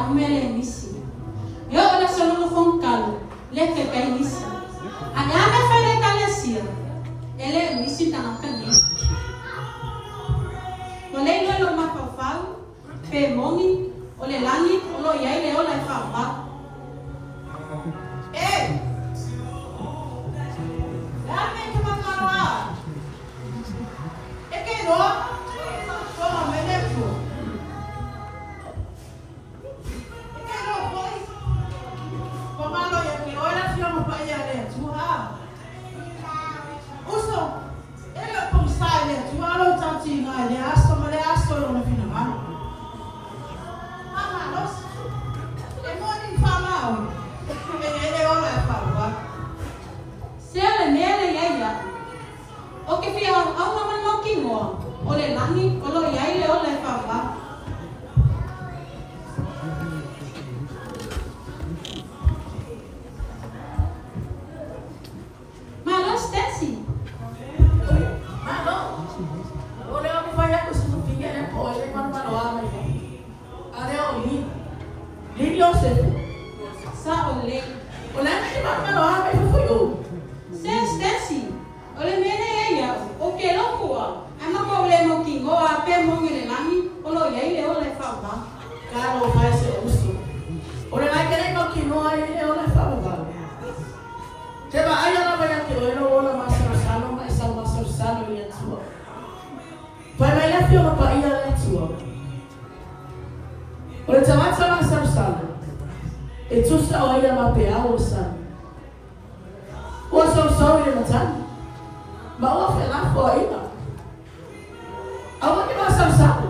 a mea le misi. E oo i le aso lona fonotalu, le taitai nisi. A le a mea fai le Ekalesia? E le misi tagata nei. Ua le iloa i lou mafaufau, pe moni, o le lagi o lo o i ai le ola e faavavau. E! Le a le mea e te manumanu ai? E ke iloa, ua mai le Atua. E ke iloa foi, ua malo ia te oe le Afioga Paia a le Atua, a. Uso, e le o pogisa i le Atua lou tautiga i lea aso ma lea aso i Lona finagalo. Faamalosi, e moni i faalaau, e i ai le ola e faaauau. Se o le mea lea ia iaʻu, O ke fia auauna ma le mautinoa, o le lani o lo o i ai le ola e faavavau. Malo Stacy! Malo! O lea ou te fai atu i se fafine lea po o ai le manumanu a mai fafo. A lea o Lin. Lin Iosefu. Sa o lei. O le a le manumanu a mai fafo i o? Se Stacy! O le mea lea ia iaʻu, o ke loku a, a ma kou le mautinoa a pe moni le lani, o lo o i ai le ola e faavavau. Talofa e se uso. O le lae ke le mautinoa ai le ola e faavavau. Ke vaai a lava ia te oe lou ola masalosalo ma e sau masalosalo i le Atua. Fai mai le Afioga Paia a le Atua, O le tagata masalosalo, e tusa o ia ma peau o le sami. Ua sousou i le matagi, ma ua felafoaiga. Aua ke masalosalo,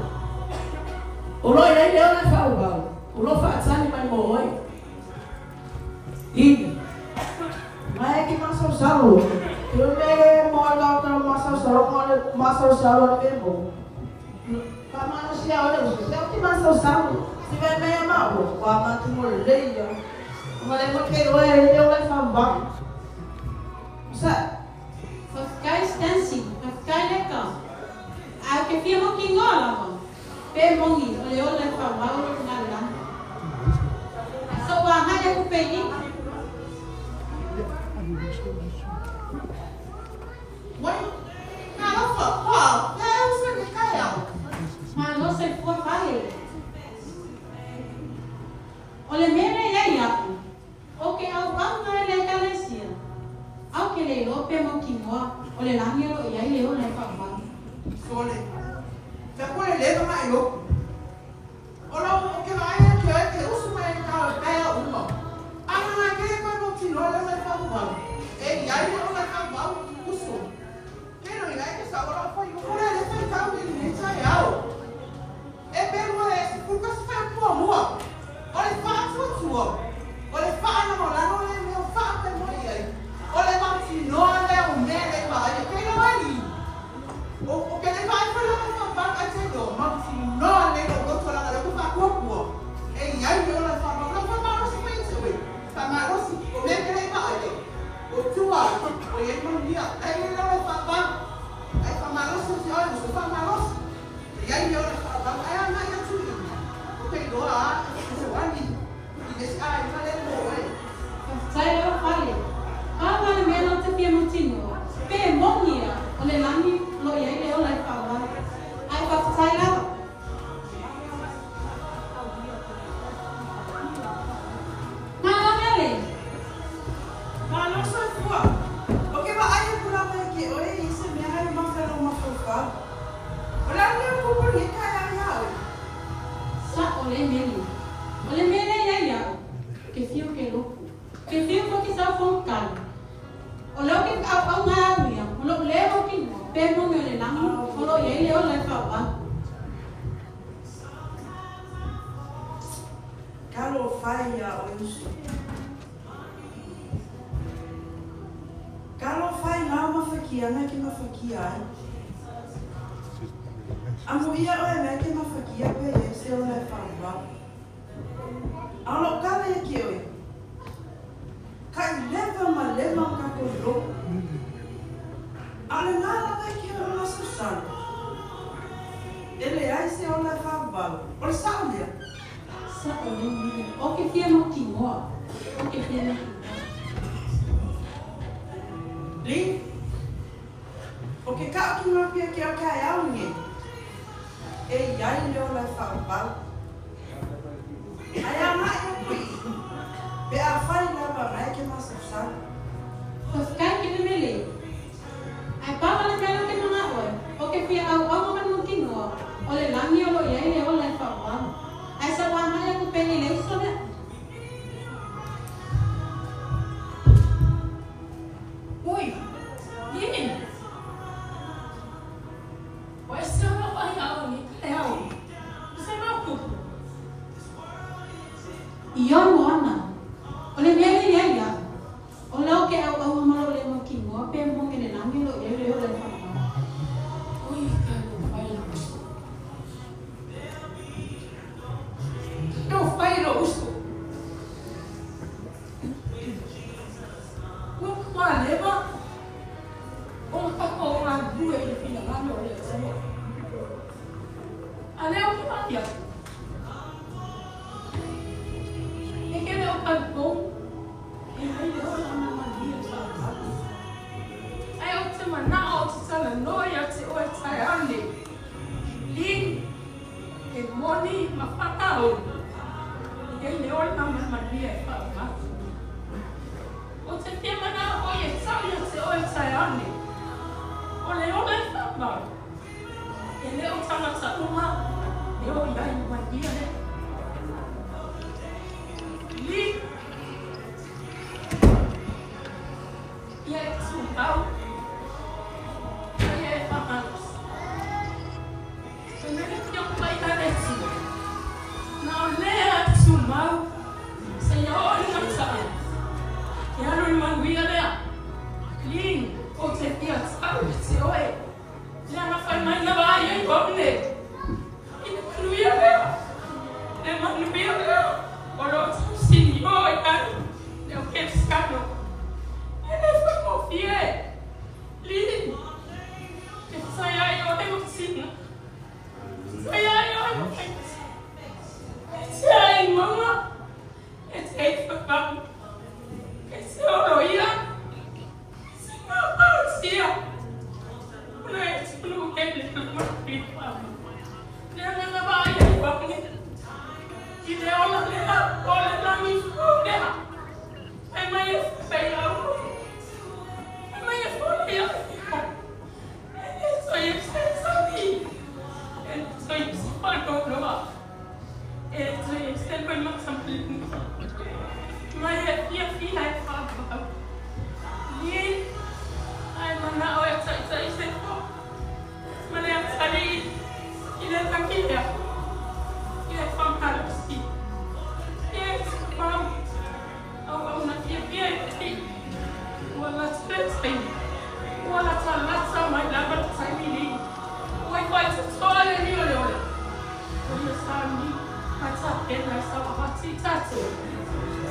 o lo o i ai le ola e faaauau, o lo o faatali mai mo oe. Ina. Mai ke masalosalo, ke me mo la ta masalosalo mo le masalosalo le me mo. Ka malosi a ole uso, se o ke masalosalo, si vai me ma o, wa ma tu mo le ia. Ma le mo ke oe le o le fa ba. Sa Faafetai Stancy, faafetai Leka. Ae ou te fia mautinoa lava, pe moni o le ola e faavavau o lona lani. So ua agai aku pei i. Wai, talofa, hoa, he uso i ke kai au. Malo soifua fale. O le mea lea ia iaʻu, ʻO ke ʻauʻau mai le ʻEkalesia, a o ke le iloa pe mautinoa o le lani o lo o i ai le ola e faavavau. Sole, Mea ko le leva ma e loku. O lau o ke vaai atu ai ke usu mai ai ka paea uma. Ana ngai ke koe mautinoa le ola e faavavau. E i ai le ola e faavavau, usu. Ke no i ai ke sa ola o fai o le le fai kau i le taeao. E pelu e se puka se fai muamua. O le faatuatua, o le faalagolago lea mea o faamoemoe i ai, o le mautinoa lea o mea lea i vaai ai. Kei loa ai i. O, o ke lei vaai foi lava faavavau ai te iloa, mautinoa lelei lou loto leaga lea ou te faatuatua e i ai le ola e faavavau. Lau faamalosi foi ia te oe, faamalosi, o mea e te le i vaai ai, o tua atu, o i ai manuia, la e i ai le ola e faavavau. Ai faamalosi ia te oe, uso, faamalosi. E i ai le ola faavavau ae agai atu i o ke iloa a e se wani i le isi aiga le mo oe. Faafetai lava fale. Pau lava le mea lau te fia mautinoa, pe moni ia o le lani o lo o i ai le ola e faavavau. Ae faafetai lava. Malo mele. Malo soifua. O ke vaai aku lava i ke oe i se mea hai maka lou mafaufau. O le a le mea o pupuni e kaea iā oe? Sa o le mele. O le mea lea ia iaʻu, ke fiu ke loku. Ke fiu foi ke sau fono tali. O lea o ke ʻauʻau nā au ia, o loʻu lē mautinoa, pe moni o le lani, o lo o i ai le ola e faavavau. Talofa e iā oe uso. Talofa i ngā mawhakianga ke mawhakia ai. Amuia oe mea ke mawhakia pe e se ola e whaavavau. A o lou kala ia ki oe. Ka i leva ma leva ma kakou loku. A o le ngā lava e ki oe o masalosalo. E leai se ola e whaavavau. O le sao lea. Sa'o lea mea. O ke fia mautinoa. O ke fia mautinoa. Li, O ke kaʻu ki mau pia ke o ke aeau nei, e iai le ola e whaavavau. Ae agaʻi aku i i, pe afai lava ngae ke masaosalu. Fafetai ke le mea lei. Ae pau a le mea leo ke manaʻo e, o ke fia ʻauʻau ma ka mautinoa, o le lani o lo iai le ola e whaavavau. Ae sa ua agaʻi aku pea i le uso lea. Ui, Lini! Ua ese ona wahi ao i taeao i se mau kupu. I ono ana, o le mea lea ia iaʻu, o leo ke ʻauʻau a malo le mau kinoa pe moe le lani o lo iai leo le whanau. Ui, ka whai. E o whai ro uso. Ua pālewa o ka o ngā rue i le finagalo o le Atua. A lea o ke mahi aku. E ke leo talitou, e ai le ola ana manuia whakamau. Ai o te manao o te tala noa ia te oe tae ane. Lin, e moni ma whakaou, e ai le ola ma manuia e whakamau. O te fia manao oi e tau ia te oe tae ane. O le ola e whakamau. E le o tangata uma e o i ai manuia lea. Li ia e tumau, ia e whakalosi. E mele ki o mai a le Atua. Na o lea e tumau, se ia o i ngata. E alu i manuia lea. Li o te fia tau i te oe. Leaga fai mai na vai ai one. I le manuia lea. Le manuia lea. O lo tausi o i ai. Le o Kerisiano. E le whaingofie. Li. E sai ai o e matina. Sai ai o e mafaiti. E te ai mama. E te ai whakamu. E te oro ia.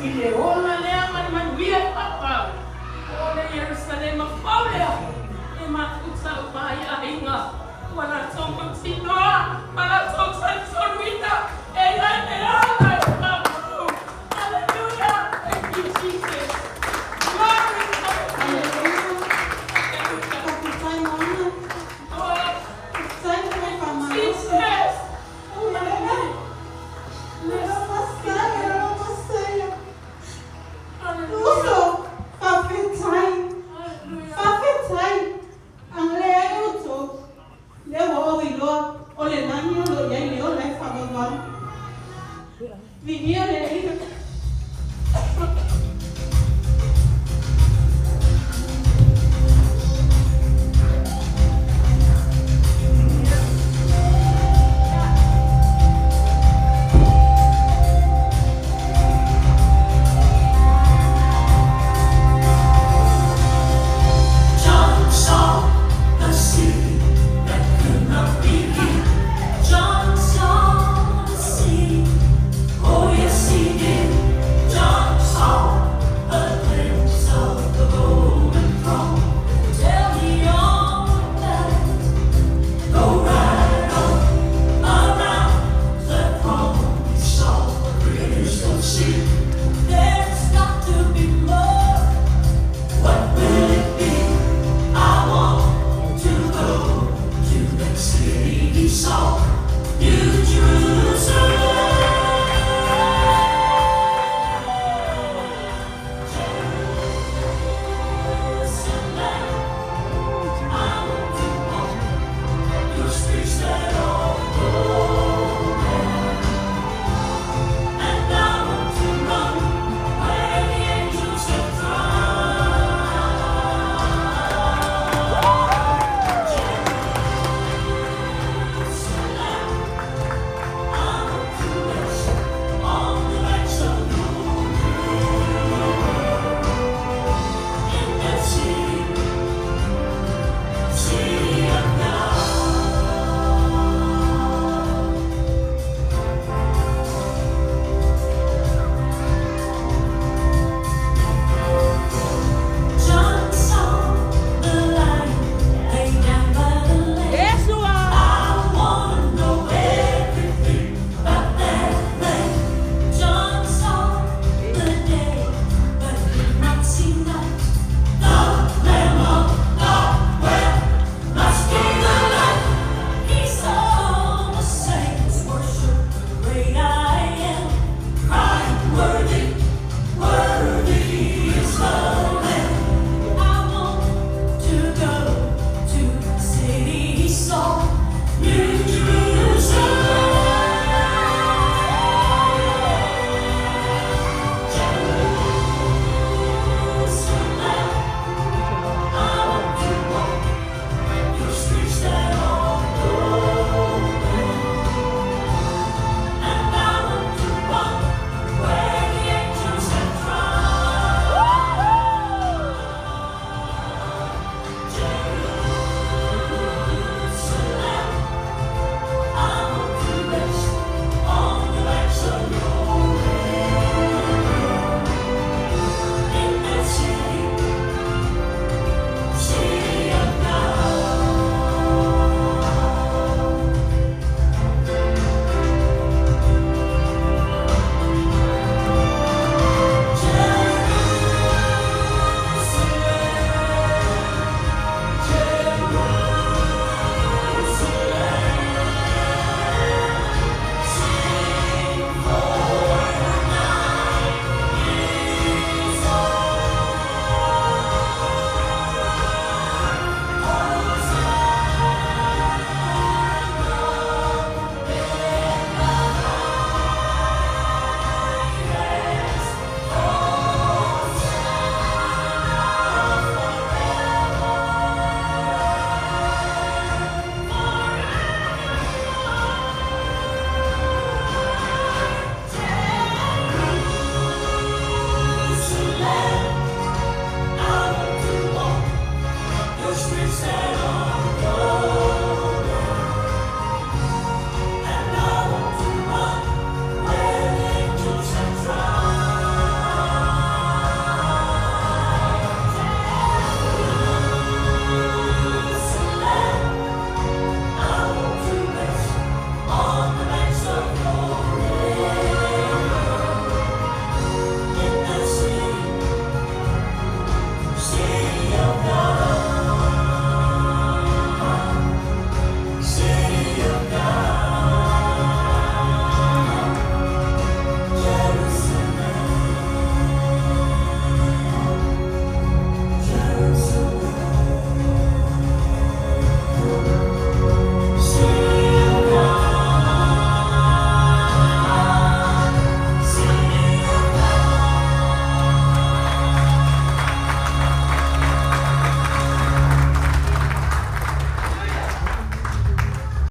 I le ola lea ma le manuia e papau, o le Ierusalema fou lea e mafuta uma ai aiga, ua latou mautinoa ma latou talitonuina e i ai le ola e papau. Hallelujah! Thank you, Jesus. Glory, hallelujah. Faafetai Moana. Oh, Faafetai mo lou faamalosi. Jesus. Uso, faafetai. Faafetai. Agalelei outou. Lea ua ou iloa o le lagi o lo o i ai le ola e faavavau. Viia le Alii.